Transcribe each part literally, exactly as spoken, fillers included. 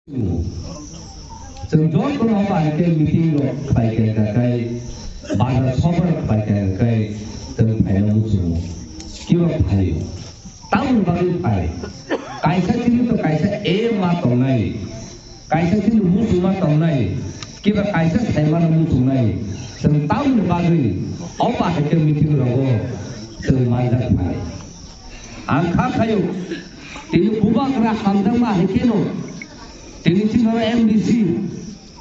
Chwng jotono ba hwnkhe meeting rok khlai kha kha khai, bazar sobar khlai kha kha khai, chwng phaina muchungo. Kiba phaio? Tamoni bagwi phai? Kaisa chini to kaisa aim ma tongnai, kaisa chini muchungma tongnai, kiba kaisa saimano muchungnai. Chwng tamoni bagwi o ba hwnkhe meeting rogo chwng manjak phai. Ang kha khaio, tini bubagra hamjakma hai kheno, tini chini oro M D C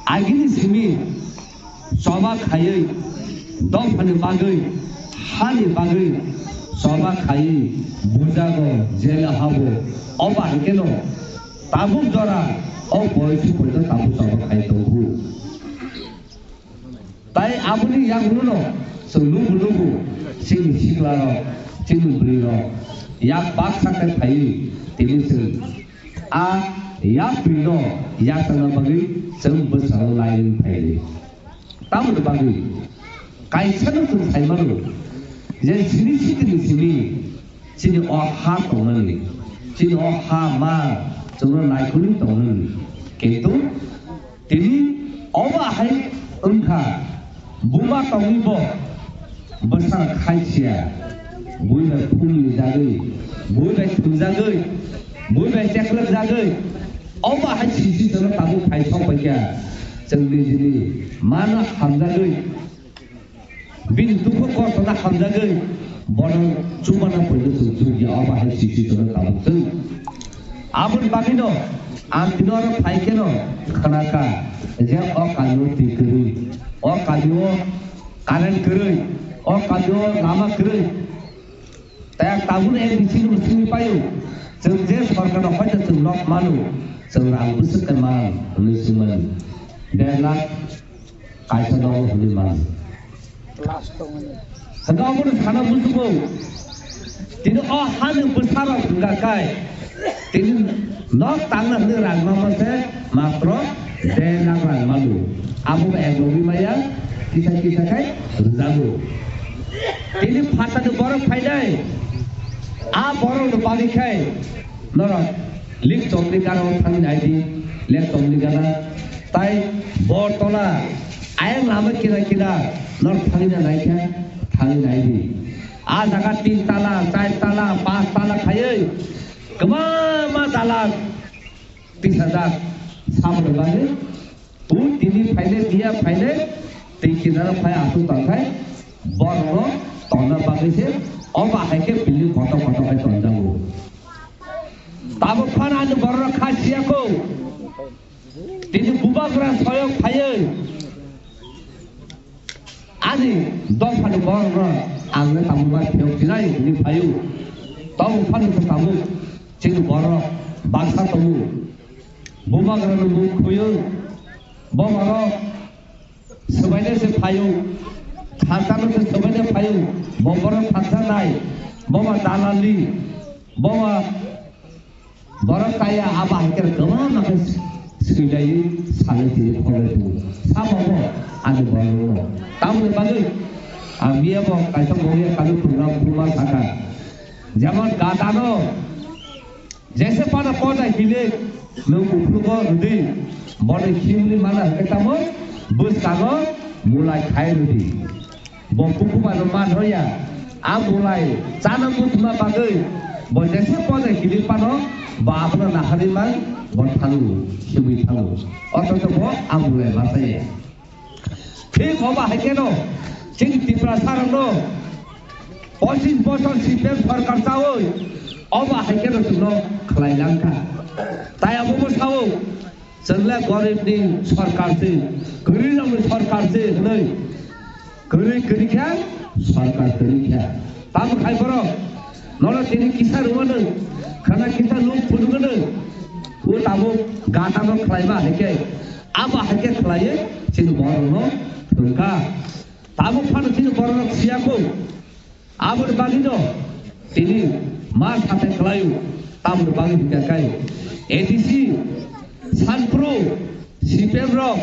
agini simi choba khaiwi, dophani bagwi, hani bagwi choba khaiwi bujago, jela habo, oba hai kheno tabuk jora o boysi poito tabuk choba khai tongkhu. Tai aboni yagulo no chwng nugo nugo chini sikla rok, chini bwrwi rok yak baksa khe phaiwi tini chwng a yak bwrwi no yak tangna bagwi chwng bwskango lairwi phaidi. Tamoni bagwi kaisa no chwng sai mano je chini sikini simi chini o ha tongnani, chini o ha ma chwngno naikolwi tongnani, kintu tini obo hai wngkha, buma tongwi bo bwsa khai siya, bui bai phungni jagwi, bui bai thumjagwi, bui bai cheklwk jagwi, obo hai sisi chwngno tabuk phai sok bai kha, chwng nijini mano hamjagwi. Bini dukhu kosto no hamjagwi bono chubana poito chwng chukya, obo hai sisi chwngno tabuk chwng. Aboni bagwino ang tini oro phai kheno khwnakha je o kamio twi kwrwi, o kamio current kwrwi, o kamio lama kwrwi. Tei ang tabukno M D C ni bwswngwi paio, chwng je sorkarno hoito chwng nok mano, chwng rang bwswk khe man hwnwi swngmani. Der lakh kaisa nogo hwnwi man. Hwnkhe obono sana muchungo, tini o hani bwsarok wngkha khai, tini nok tangna hwnwi rang mama se matro der lakh rang mano. Abobo ek logi maya, kisa kisa khai rwjago. Tini phatani borok phainai, a borokno bagwi khai norok Lake Chomrigana o thangwi naidi, Lake Chomrigana tai Bortola ayang lama kira kira norok thangwi naikha, thangwi naidi. A jaga tin tala, char tala, panch tala khaiwi kwbangma dalan tisajak samani bagwi. Twi tini phainai, biya phainai, twi kinaro phai aswk tongkhai, borokno tongna bagwi se, obo hai khe building kotor kotor khe tonjago. Tabuk phano ani bororok kha siya kho. Tini bubagra soyok phaiwi ani dophani borokno ang le tamo ma phiyok sinai hwnwi phaio. Tabuk phano se tabuk chini borok baksa tongo. Bubagrano mung khuyo, bo borok swbaino se phaio, thansa no se swbaino phaio, bo borok thansa nai, bo ba dalali, bo ba borok kaya aba hai khe kwbangma khe swilaiwi salai tini khogwi tongo. Sabo bo ani borok no. Tamoni bagwi ang miyabo kaisa mungya kanu program phuma sakha. Jemon gadano Jese pana pota hilik, nwng uphrugo rwdi, bono himli mana hwnkhe tamo bwskango mulai khai rwdi. Bo bukuba no man hoya, a mulai chana muthuma bagwi, bo jese pota hilik pano, bo abono naharwi man, bo thango, himwi thango. Othocho bo a mulai masaya. Thik obo hai kheno chini Tiprasa rokno pochis bosor C P M sorkar chawi obo hai kheno chwngno khlai langkha. Tai abobo sao, chwngle goribni sorkar se, kwrwirokni sorkar se hwnwi, kwrwi kwrwi khe sorkar kwrwi khe. Tamo khai borok nono tini kisa rwmano, khana kisa nuk phunukno, o tabuk gatano khlaima hai khe. Abo hai khe khlaiwi chini borokno thwngkha. Tabuk phano chini bororok siya kho. Aboni bagwino tini ma sathai khlaio. Tamoni bagwi hwnkha khe A D C Sanpro C P M rok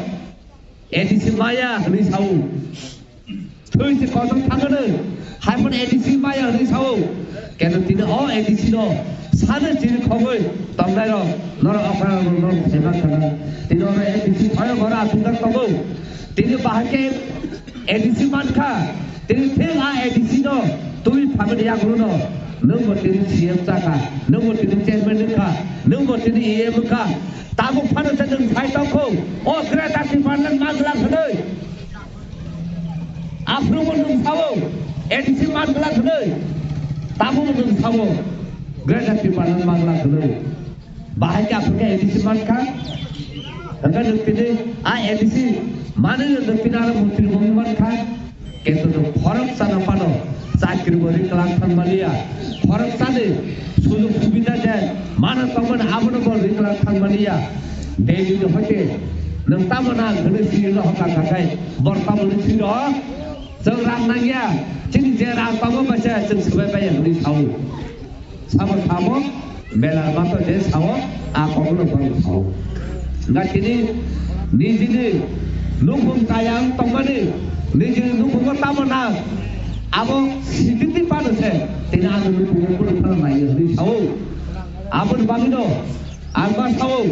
A D C maya hwnwi sao. Thwi se kotor thangano, Haiphano A D C maya hwnwi sao. Keno tini o A D C no sano chini khogwi tongnairok norok okra norok saiman khana. Tini oro A D C phaio oro aswkjak tongo. Tini bahai khe A D C mankha. Tini thik a A D C no twi phamani yagulo no. Nwng bo tini C M chakha, nwng bo tini chairman wngkha, nwng bo tini E M wngkha. Tabuk phano se nwng sai tongkho. O Greater Tipraland manglak hwnwi. Aphuru bo nwng sao, A D C manglak hwnwi. Tabuk bo nwng sao, Greater Tipraland manglak hwnwi. Bahai khe aphuru khe A D C mankha. Hwnkhe nwng tini a A D C manwi nwng tini aro montri bo wng mankha. Kintu nwng khoroksano phano chakri bo riklak thangmaliya. Khoroksani sujog subida je mano tongmani abono bo riklak thangmaliya. Delhi ni hoite nwng tamo nang hwnwi sirino hoka kakai bor tamo ni siro. Chwng rang nangya, chini je rang tongo bacha chwng swbai bai hwnwi sao. Sabo sabo, belar mato je sao, a kokno borok sao. Nga tini nijini nukhung tayang tongmani, nijini nukhungo tamo nang, abo sititi pano se, tini ano nukhungo kunu phano nai hwnwi sao. Aboni bagwino ang ma sao,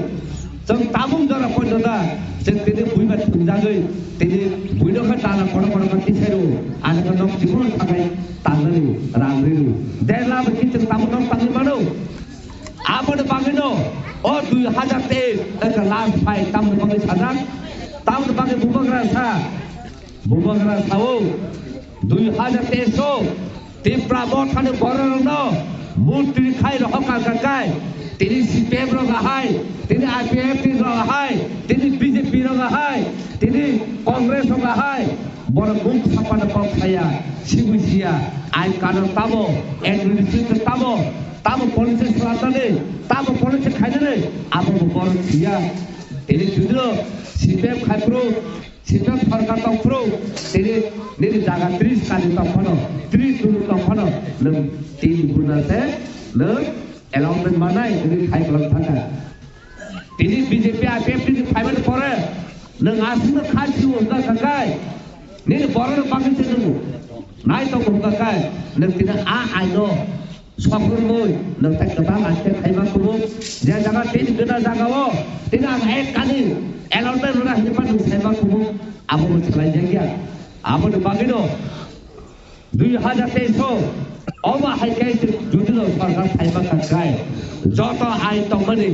chwng tabuk jora poito da, chwng tini buiba thwngjagwi, tini buino khe dana kono kono khe tisai rwo, ano khe nok jibon sakai. Tangnani rang rw. Derla bai khe chwng tabuk nok tangwi mano. Aboni bagwino o dui hajar teis eka last fight tamni bagwi sajak. Tamni bagwi bubagra sa. Bubagra sao dui hajar teis o Tipra mothani bororokno murtri khai rohor kha kha kai. Tini C P M rok ahai, tini I P F T rok ahai, tini B J P rok ahai, tini Congress rok ahai. Borok mung sapana kok saya, sibui siya, ain kanun tamo, administration tamo, tamo policy swlamnani, tamo policy khainani, abo bo borok siya. Tini judiro C P M khaiphuru, C P M sarkar tongphuru, tini nini jaga tris kali tongphano, tris dulu tongphano, nwng tin guna se, nwng allotment manai, nwng khai kwlwng thangkha. Tini B J P I P F T ni phaimani pore nwng aswkno kha sio hwnkha kha kai, nini borokno bagwi se nwng nai tongo hwnkha kai, nwng tini a aino sokrwngwi nwng tei kwbang aste khaima kubuk. Je jaga tini gana jagao tini ang ek kali allotment rwna hinwi phano nwng saima kubuk, abo bo swlaijakya. Aboni bagwino Dui hajar teis o, obo hai khe se judino sarkar phaima kha khlai. Joto ain tongmani,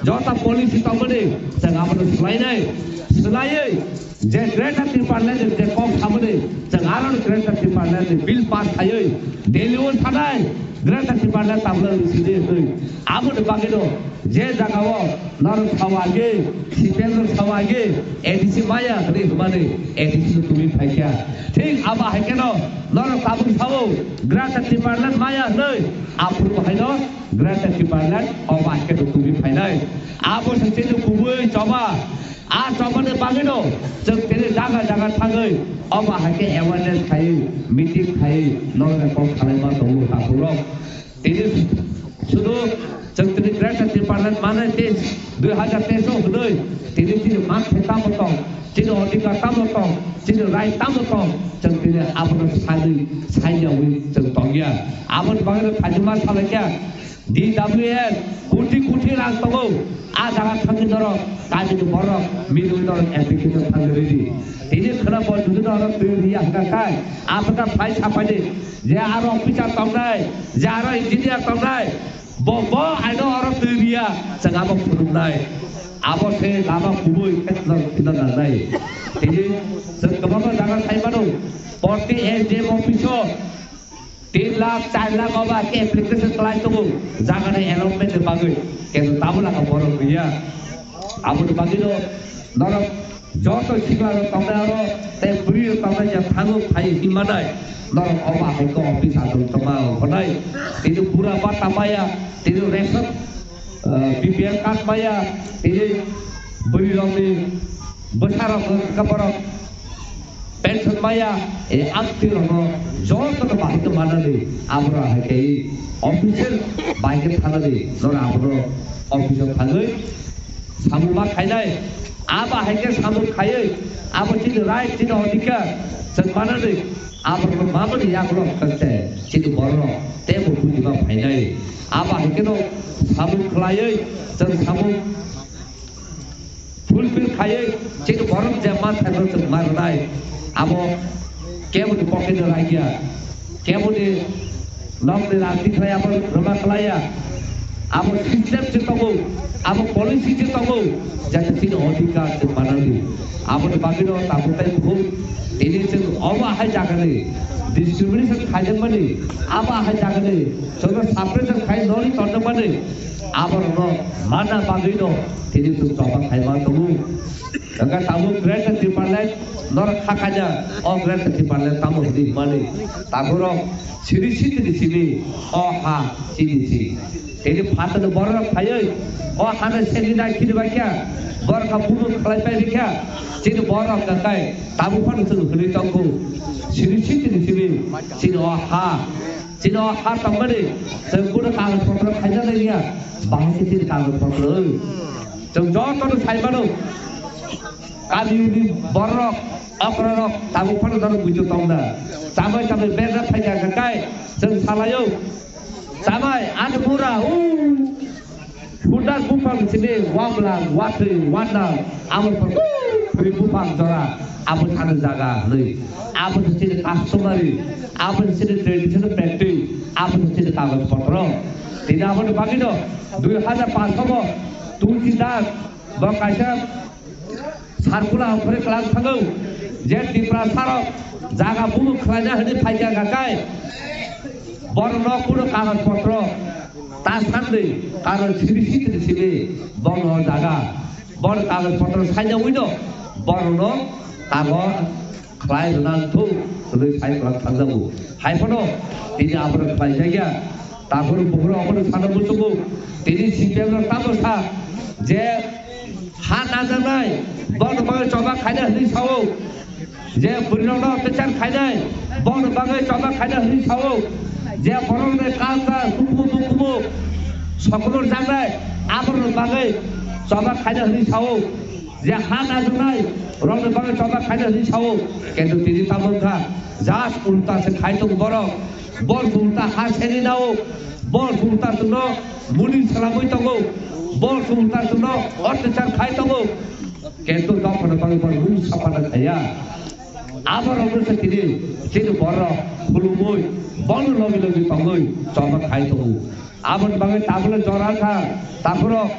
joto policy tongmani, chwng abono swlainai. Swlaiwi je Greater Tipraland ni je kok samani, chwng aro Greater Tipraland ni bill pass khaiwi Delhi o thanai Greater Tipraland tabla rwsidi hwnwi. Aboni bagwino je jagao norok sao age, C P M rok sao age, A D C maya hwnwi hwnmani A D C no tubui phaikha. Thik abo hai kheno norok tabuk sao Greater Tipraland maya hwnwi, aphuru bo haino Greater Tipraland obo hai kheno tubui phainai. Abo se chini kubui choba. A chobani bagwino chwng tini jaga jaga thangwi obo hai khe awareness khaiwi, meeting khaiwi norok kok salaima tongo takhurok. Tini sudu chwng tini Greater Tipraland manai tei dui hajar teis o hwnwi tini chini manthai tamo tong, chini odhikar tamo tong, chini right tamo tong, chwng tini abono sainwi saiyawi chwng tongya. Aboni bagwi no khaijima salaikha D W S koti koti rang tongo. A jaga thangwi norok kamini borok milwi norok application thangwi ridi. Tini khwna bo jodi norok twi riya hwnkha khai, a bwkha phai saphai di. Je aro officer tongnai, je aro engineer tongnai, bo, bo aino oro twi riya, chwng abo phunuknai. Abo se lama kubui khe norok thwina nangnai. Tini chwng kwbangma jaga sai mano, proti S D M office o tin lakh, char lakh obo hai khe application kwlai tongo, jaga ni allotment ni bagwi, kintu tabuk laka borok riya. Aboni bagwino norok joto sikla rok tongnai aro tei bwrwi rok tongnai je thango phai hinmanai norok obo hai khe office achuk tongma rok hwnai. Tini bura bata maya, tini ration, ah, B P L card maya, tini bwrwi rokni bwsa rok wngkha borok. Pension maya, e, amtwi rokno jotono bahai khe manani, aboro hai khe official bai khe thanani, norok abono office o thangwi samung ma khainai. Abo hai khe samung khaiwi, abo chini right, chini odhikar, Chwng manani aborokno mamani yagulo hwnkhe chini bororok teibo bujima phainai. Abo hai kheno samung khlaiwi chwng samung fulfill khaiwi chini borok je ma thaino chwng ma rwnai. Abo keboni pocket-o raikya, keboni nokni rangti khlai abo rwma khlaiya. Abo system se tongo, abo policy se tongo, jate chini odhikar se manali. Aboni bagwino tabuk tai bukhuk tini chwng obo hai jagani discrimination khaijakmani, abo hai jagani chwngno suppression khai noli tonjakmani, aborokno mana bagwino tini chwng choba khaima tongo. Hwnkhe tabuk Greater Tipraland norok kha kanya, o Greater Tipraland tamo hwnwi hwnmani. Takhurok siri sitini simi o ha chini si. Tini phatani bororok phaiwi o hano sengwi nai khini bai kha, borok kha buno khlai pai rikha. Chini borok hwnkhe tabuk phano chwng hwnwi tongkhu. Siri sitini simi chini o ha. Chini o ha tongmani chwng buno kagoj potro khaina nai ya. Bahai khe chini kagoj potro. Chwng jotono sai mano. Kamiyungni bororok, okrarok tabuk phano norok buitu tongda. Chamai chamai berna phaikha hwnkhe kai chwng salaio. Chamai ani bura u. Hudak buphang sini wamlang, watwi, wanang, abo phang, thwi buphang jora, abo sani jaga hwnwi. Abo sini customary, abo sini traditional practice, abo sini kagoj potro. Tini aboni bagwino dui hajar paanch bo Tulsi Das bo kaisa Sarkula ongkhorwi kwlang thangwi je Tiprasarok jaga buno khlaina hwnwi phaikha hwnkha kai, borokno kuno kagoj potro ta sanwi, karon siri sitini simi bono jaga, bono kagoj potro sainawino borokno kagoj khlai rwna thung hwnwi sai kwlang thangjago. Hai phano tini abono khlaijakya. Takhurok bukhurok abono sana muchungo. Tini C P M rok tamo sa je ha najaknai, bono bagwi choba khaina hwnwi sao. Je bwrwirokno otyachar khainai, bono bagwi choba khaina hwnwi sao. Je borokni culture, hukumu bukumu sokomor jaknai, aborokni bagwi choba khaina hwnwi sao. Je ha najaknai rokni bagwi choba khaina hwnwi sao, kintu tini tamo wngkha, just ulta se khai tongo borok. Bor se ulta ha seni nao, bor se ulta chwngno muni swlamwi tongo, bor se ulta chwngno otyachar khai tongo, kintu dophano bagwi bor mung saphana khaiya. Aborokno se tini chini borok khulumwi bono logi logi tongwi choba khai tongo. Aboni bagwi tabukle jora kha, takhurok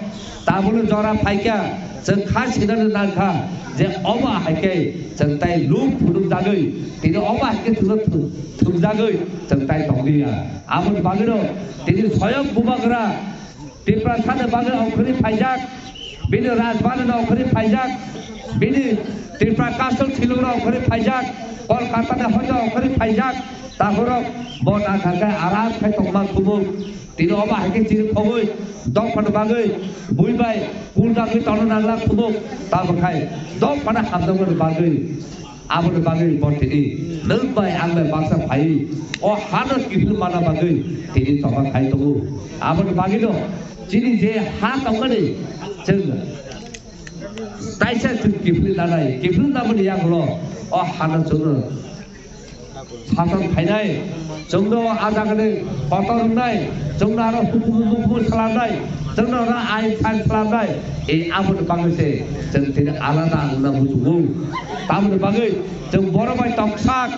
tabukle jora phaikha, chwng kha sinani nangkha je obo hai khe chwng tai luk phunukjagwi, tini obo hai khe chwngno thu-, thwngjagwi chwng tai tongliya. Aboni bagwino tini soyok bubagra Tiprasani bagwi ongkhorwi phaijak, bini Rajbari no ongkhorwi phaijak, bini Tripura Council silung no ongkhorwi phaijak, Kolkata ni hoito ongkhorwi phaijak, takhurok bo nangkha khe aram khai tongma kubuk. Tini obo hai khe chini khogwi dophani bagwi bui bai puljagwi tongna nangla kubuk, tamo khai dophani hamjakmani bagwi, aboni bagwi bo tini nwng bai ang bai baksa phaiwi o hano kiphil mana bagwi tini choba khai tongo. Aboni bagwino chini je ha tongmani chwng taisa chwng kiphil nanai, kiphil namani yagulo o hano chwngno sason khainai, chwngno a jagani kotor wngnai, chwngno aro hukumu mukumu salamnai, chwngno aro ain sain salamnai, e aboni bagwi se chwng tini alada wngna muchungo. Tamoni bagwi chwng borok bai tongsak,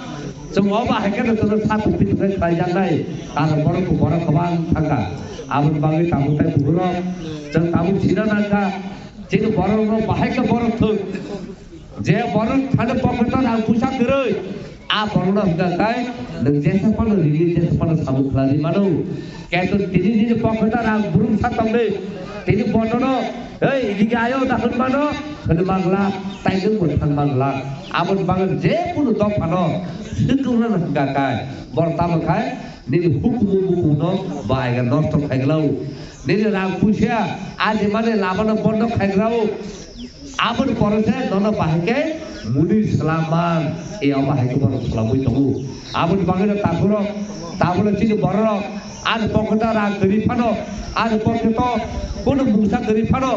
chwng obo hai kheno chwngno sa tongpi tongkhe khlaijaknai, karon borok bo borok kwbang thangkha. Aboni bagwi tabuk tai bukhurok chwng tabuk sina nangkha, chini borokno bahai khe borok thwng. Je borok thani pocket-o rang puisa kwrwi, a borokno hwnkha khe nwng jesa phano rigi, jesa phano samung khlai mano. Kintu tini nini pocket-o rang brum sa tongdi, tini bonono, "Ei, rigi ayo," da hwn mano, hwn mangla, tai nwng bo thang mangla. Aboni bagwi je kunu dophano swkang rwna hwnkha khe, borok tamo khai nini hukumu bukumu no bo aiga nosto khai glao. Nini rang puisa, a je mani labano bondo khai glao. Aboni pore se nono bahai khe muni swlam man, e omo hai khe bono swlamwi tongo. Aboni bagwi no takhurok, tabukno chini bororok ani pocket o rang kwrwi phano, ani pocket o kunu mungsa kwrwi phano,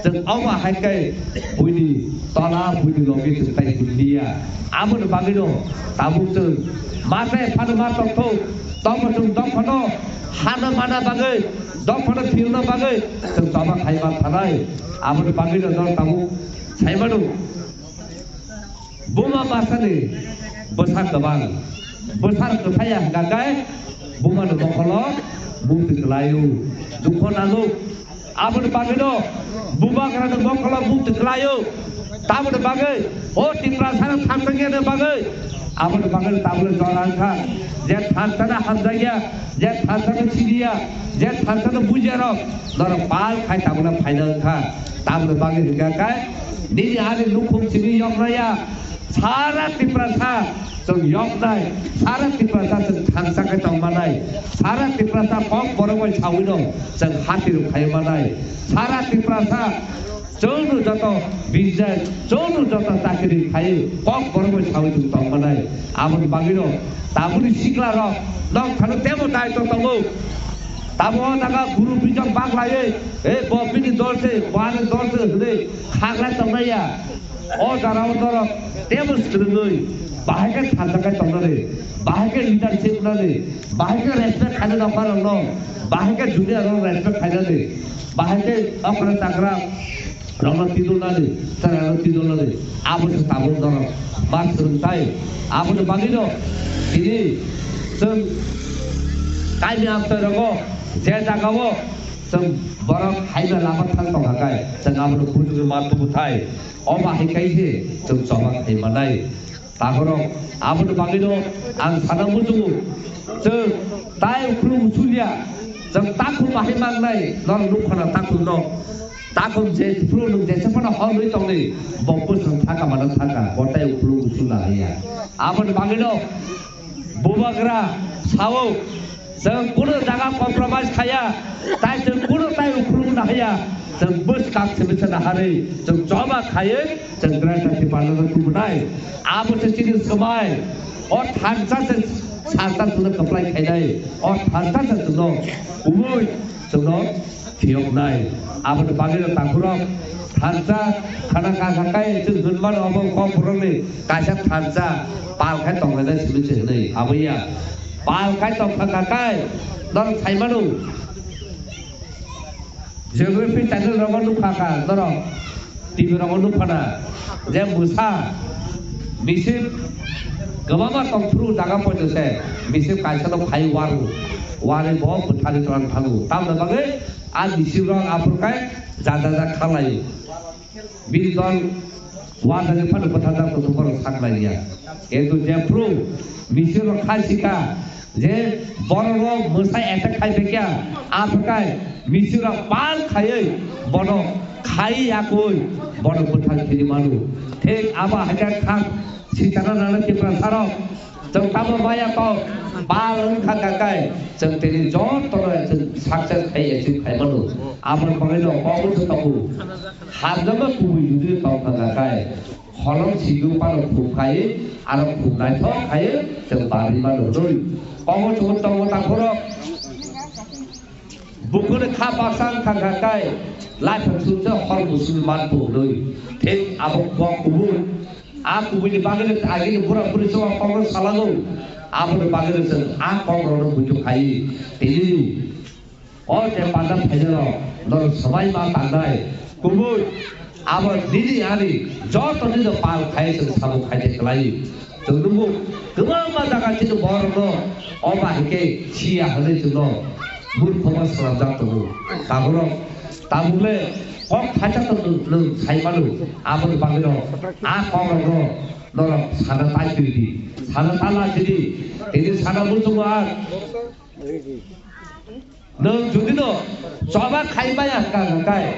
chwng omo hai khe buini tola, buini logi chwng tai himliya. Aboni bagwi no tabuk chwng ma chai phano ma tongthok, tongmo chwng dok phano hano mana bagwi, dok phano philna bagwi chwng choba khai man thanai. Aboni bagwi no jor tabuk sai mano. Buma masani bwsa kwbang, bwsa kwthaiya hwnkha khe bumani mokholo mukti kwlaio, dukho nango. Aboni bagwino bubagrani mokholo mukti kwlaio. Tamoni bagwi o Tiprasano thansa wngya bagwi, aboni bagwi tabukno jora wngkha je thansano hamjakya, je thansano siniya, je thansano bujiyarok norok pal khai tabukno phaina wngkha. Tamoni bagwi hwnkha khe nini ani nukhung simi yoknaya. Sara Tiprasa chwng yoknai, sara Tiprasa chwng thansa khe tongmanai, sara Tiprasa kok borok bai sawi no chwng hati rw khai manai, sara Tiprasa chwngno joto business, chwngno joto chakri khai kok borok bai sawi chwng tongmanai. Aboni bagwi no tabukni sikla rok nok thani tebo daitw tongo. Tamo o jaga guru bijak bak laiwi, e bo bini dol se, bo ani dol se hwnwi khaklai tongnai ya. O jora o norok tebo swrwngwi bahai khe thansa khai tongnani, bahai khe leadership nani, bahai khe respect khaina nokha rokno, bahai khe junior rok respect khainani, bahai khe okra chakra rokno tidulnani, chwrairokno tidulnani, abo se tabuk norok ma swrwngthai. Aboni bagwino tini chwng kaimi amchai rogo je jagao chwng borok hai bai lama thang tongkha khe chwng abono bujugwi ma tubuthai. Omo hai khe se chwng choba khai manai. Takhorok aboni bagwino ang sana muchungo, chwng tai ukhulung uchulia, chwng takhum bahai mangnai, norok nukha na takhumno. Takhum je phuru nwng jesa phano hor rwi tongdi, bo bwswng thaka mano thaka, bo tai ukhulung uchula haiya. Aboni bagwino bubagra sao, chwng kuno jaga compromise khaya, tai chwng kuno tai ukhulung nahaya, chwng bwskang simi se naharwi, chwng choba khaiwi, chwng Greater Tipraland no tubunai. Abo se chini swmai, o thansa se salsa chwngno kwplai khainai, o thansa se chwngno kubui chwngno phiyoknai. Aboni bagwi no takhurok thansa khana kha kha kai chwng hwnmano obo kokborokni kaisa thansa pal khai tonglainai simi se hwnwi. Aboya pal khai tongkha kha kai norok saimano. Geography channel rogo nukha kha norok, T V rogo nukha na je bwsa misip kwbangma tongphuru jaga poito se misip kaisa no khai waru, wari bo bwthari tlang thango. Tamoni bagwi a misip rok aphuru khai ja ja ja khalai. Bini dol wajani phano bwthajak tongthok borok sak lai ya. Kintu jephru misip rok khai sika je borok rok mwsai attack khai phaikya, aphuru khai misip rok pal khaiwi bono khai yakwi bono bwthang khini mano. Thik abo hai khe khak sitana nana Tiprasa rok. Chwng tamo maya kok pal wngkha kha kai, chwng tini jotono chwng success khai achieve khai mano. Aboni bagwi no kok wngkha tongo. Hamjakma kubui jodi tongkha kha kai, holong sigi pano khum khai, aro khum naithok khai, chwng bari mano doi. Kok wngkha tongo takhorok. Bukhuni kha baksa wngkha kha kai, laithok sumsa hor musulman pungdui. Thik abo kok kubui. A kubuini bagwi no agini bura buri chwng kokno salago. Aboni bagwi no chwng a kokrokno buitu khai. Tini o je panda phainai rok norok swmai ma tangnai. Kubui abo nini ani joto nino pal khai chwng samung khai de kwlai. Chwng nukgo kwbangma jaga chini borokno o bahai khe siya hwnwi chwngno murkhoma swnamjak tongo. Tabukno tabukle kok phaisa to nwng, nwng sai mano. Aboni bagwino a kokrokno norok sana tai twi di, sana ta la twi di. Tini sana muchungo ang. Nwng jodi no choba khai maya hwnkha hwnkha khe,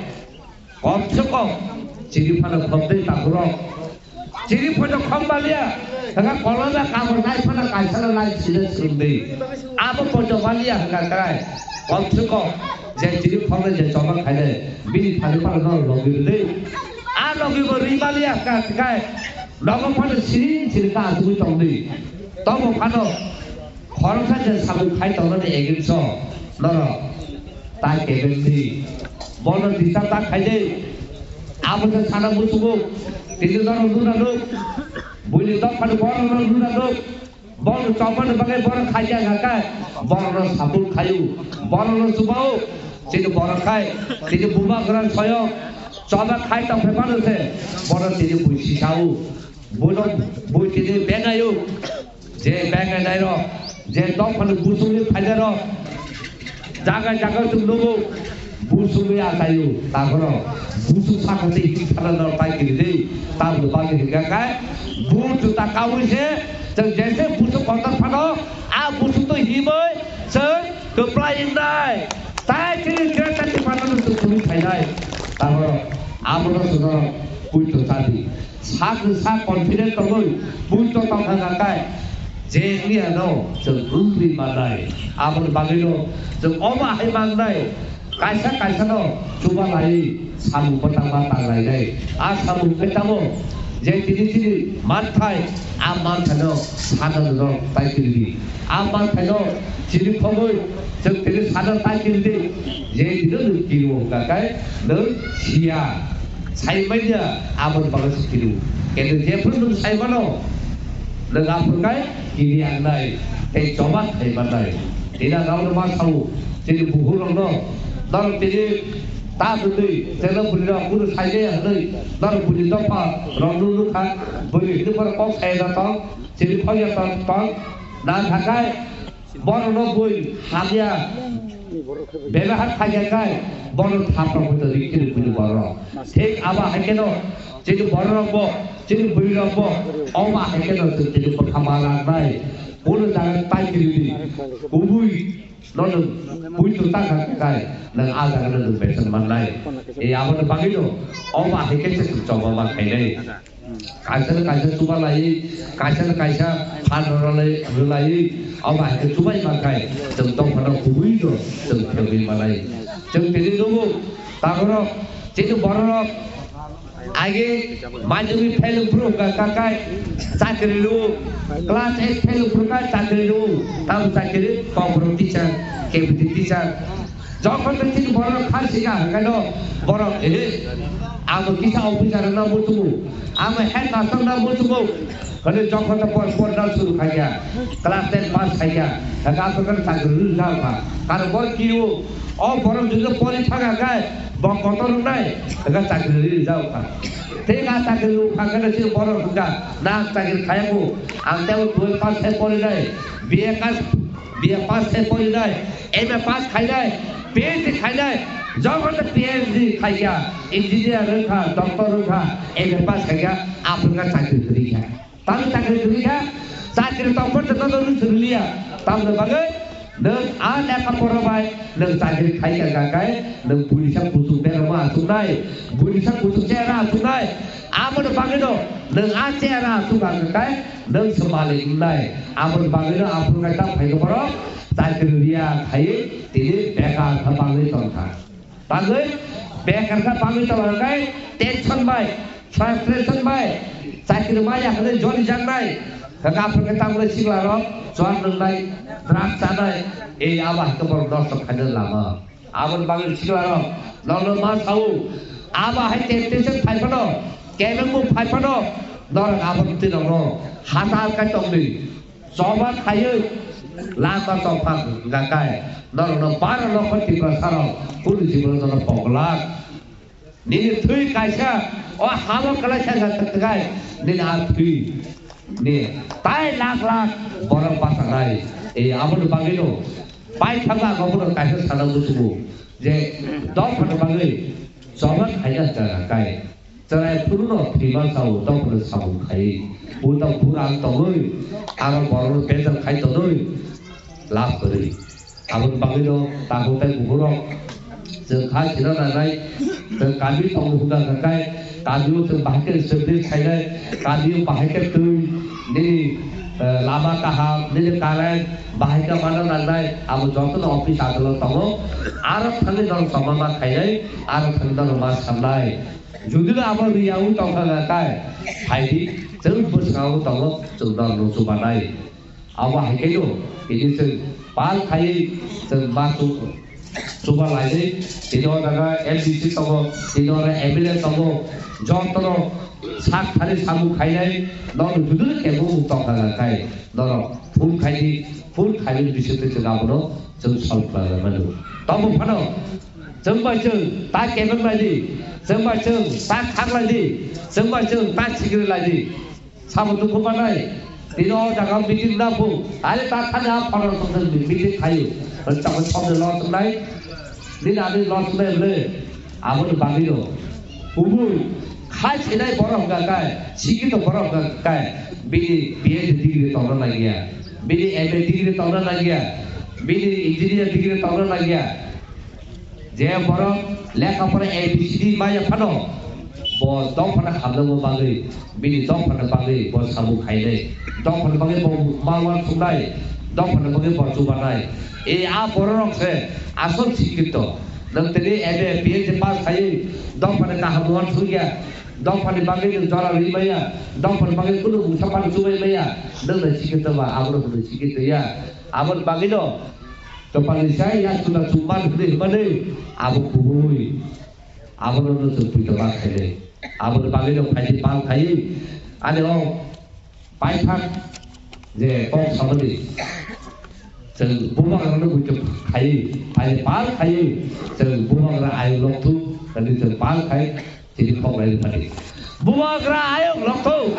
kom se kom chiri phano khobdui takhurok. Chiri phano khom baliya hwnkha koloma kamor nai phano kaisa no nai sina swrwngdi. Abo poito baliya hwnkha khe, kom se kom je chiri khomnai je choba khainai bini thani phano no logi rwdi. Logi bo ri mali ya ka kai. Logo phano siring siring ka asugwi tongdi. Tobo phano khoroksa je samung khai tongnani against o norok ta kebengdi. Bono disturb ta khaidi. Abo se sana musugo. Tini norok nuna nuk. Buini dok phano bono norok nuna nuk. Borok chobani bagwi borok khaikha kha khe, borokno support khaio, borokno chubao, chini borok khai, chini bubagra soyok choba khai tongphai mano se, borok chini buisi sao, bono bui chini bengaio, je bengainairok, je dophani busungni phaijarok, jaga jaga chwng nugo, busungwi achaio, takhoro busuk sakha tei himsana no pai kiri de, tamni bagwi hinkha khe, bu chuta kaui se, chwng jese busuk kotor phano, a busuk to himwi chwng kwplai wngnai, tai chini kre chati phano chwng sumi phainai, takhoro abono chwngno pui to chadi. Sak sak confident tongwi, buito tongkha kha kai. Je wngya no chwng wngwi mannai. Aboni bagwino chwng omo hai mannai. Kaisa kaisa no chuba lai samung bwtangma tang lainai. A samung khe tamo je tini chini manthai, a manthai no sana no tai tini. A manthai no chini khogwi chwng tini sana tai tini. Je tini no kiri wngkha kai no siya. Sai manya aboni bagwi se kiriu. Kene jephru nwng sai mano, nwng aphuru kai kiri angnai, tei choba khai mannai. Tini ang abono ma sao, chini bukhuk rokno, norok tini ta hwnwi, chwla bwrwi rok kunu sai maya hwnwi, norok bwrwi dopha rok nuk nuk kha, bwrwi hwnwi borok kok sai da tong, chini phobya tong tong, na thakai, Borokno bui hamya bebehar khaikha khai, bono thapra hwnkhe rikthiri bui borok. Thik abo hai kheno chini bororokbo, chini burirokbo omo hai kheno chwng tini bwkha ma langnai. Bono jaga tai kiridi, kubui no nwng bui chwng ta kha khai, nwng a jaga no nwng beton mannai. E aboni bagwino omo hai khe chwng chobama khainai. Kaisa no kaisa chuba lai, kaisa no kaisa phan rwlai, rwlai, abo hai khe chubai mankhai, chwng tongphano kubui no chwng phegwi manai. Chwng tini nugo, taborok, chini bororok, age majwngwi fail wngphuru hwnkha kha kai, chakri rw, class eight fail wngphuru kha chakri rw, tamo chakri, kok borok teacher, K B T teacher, Jokhon tei chini borok kha sika hwnkhe no borok, eh, amo kisa officer wngna muchungo, amo headmaster wngna muchungo. Hwnwi jokhon tei por, porna suru khaikha, class ten pass khaikha, hwnkhe aswk khe chakri rwjak kha. Karon borok kiriwo, o borok jodi pori thangkha khe bo kotor wngnai, hwnkhe chakri rwjak kha. Tei a chakri rwkha khe chini borok hwnkha, na ang chakri khaiya kho, ang tei twelve pass khai porinai, B A pass, B A pass khai porinai, M A pass khainai, P H D khainai, jokhon tei P H D khaikha, engineer wngkha, doctor wngkha, M A pass khaikha, aphuru kha chakri kwrwi kha. Tamni chakri kwrwi kha, chakri tongphor tei nono rwchwrwliya. Tamni bagwi nwng a lekha pora bai nwng chakri khaikha kha khai nwng buini sak kuchuk berama achuknai, buini sak kuchuk chera achuknai. Aboni bagwino nwng a chera achukha kha khai nwng se malik wngnai. Aboni bagwino aphuru khe ta phaikha borok chakri riya khai tini bekar kha bangwi tongkha. Bagwi bekar kha bangwi tongkha khai tension bai, frustration bai, chakri maya hwnwi jolijaknai. Hwnkhe aphuru khe tamni siklarok chuak nwngnai, drugs chanai, ei abo hai khe borok nosto khaina lama. Aboni bagwi siklarok, norokno ma sao, abo hai temptation phai phano, kebengmung phai phano, norok abo twi norokno hachal khai tongdi. Choba khaiwi lama tongphang hwnkha khe, norokno bara lokho Tiprasarok kunu jibono joto poglak. Nini thwi kaisa o hamo kwlaisa wngkha khe, nini a thwi ni tai lakh lakh borok bachanai. E, aboni bagwino paithakma ang bono kaisa sana muchungo je dophani bagwi choba khaina hwnkha khe. Chwrai phuru no thwima chao, dophano samung khai. Buta bura ang tongwi, aro borokno bejal khai tongwi, lab kwrwi. Aboni bagwino takhuk tei bukhurok chwng kha sina nanai, chwng kami tongo hwnka kha khai, kamio chwng bahai khe stabilize khainai, kamio bahai khe twi, nini, eh, lama kaham, nini current, bahai khe mana nangnai, abo jotono office adalo tongo. Aro thangwi norok choma ma khainai, aro thangwi norok ma samnai. Jodi no abo riyaui tongkha kha kai, phaidi, chwng bwskango tongo, chwng norok no chubanai. Abo hai khe no, tini chwng pal khaiwi chwng ma chu-, chuba lainai, tini o jaga M D C tongo, tini oro M L A tongo, jotono sak thani samung khainai, norok jodi no kebo tongkha kha kai, norok phone khaidi, phone khaibini bisingtwi chwng abono chwng solve khlai mano. Tamo phano, chwng bai chwng ta kebeng lai di, chwng bai chwng ta khak lai di, chwng bai chwng ta sikiri lai di. Sabo dukhu manai, tini o jaga meeting na bu, are ta thani a phano tongthok meeting khayu, tamo somni lo tongnai, nini ani lo tongnai le, aboni bagwi no. Kubui, khai sinai borok hwnkha kai, sikito borok hwnkha kai, bini B S C degree tongna nangya, bini M A degree tongna nangya, bini engineer degree tongna nangya. Je borok lekha pora A B C D maya phano, bo dophano hamjakma bagwi, bini dophano bagwi bo samung khainai, dophano bagwi bo ma uansuknai, dophano bagwi bo chubanai. E a bororok se asol sikito. Nwng tini M A, P H D pass khaiwi dophani kaham uansukya, dophani bagwi nwng jora rwi maya, dophani bagwi kunu mungsa phano chubai maya, nwng nai sikito ba, abono hwnwi sikito ya. Aboni bagwino Topalni sai ya chuna chumban hwnwi hwnmani abo kubui. Abono no chwng puito ma khainai. Aboni bagwi no phaidi pal khai. Ani o paithak je kok samani. Chwng bubagrano buito khai, phaidi pal khai. Chwng bubagra ayuk lokthung, tani chwng pal khai. Tini kok lai mani. Bubagra ayuk lokthung,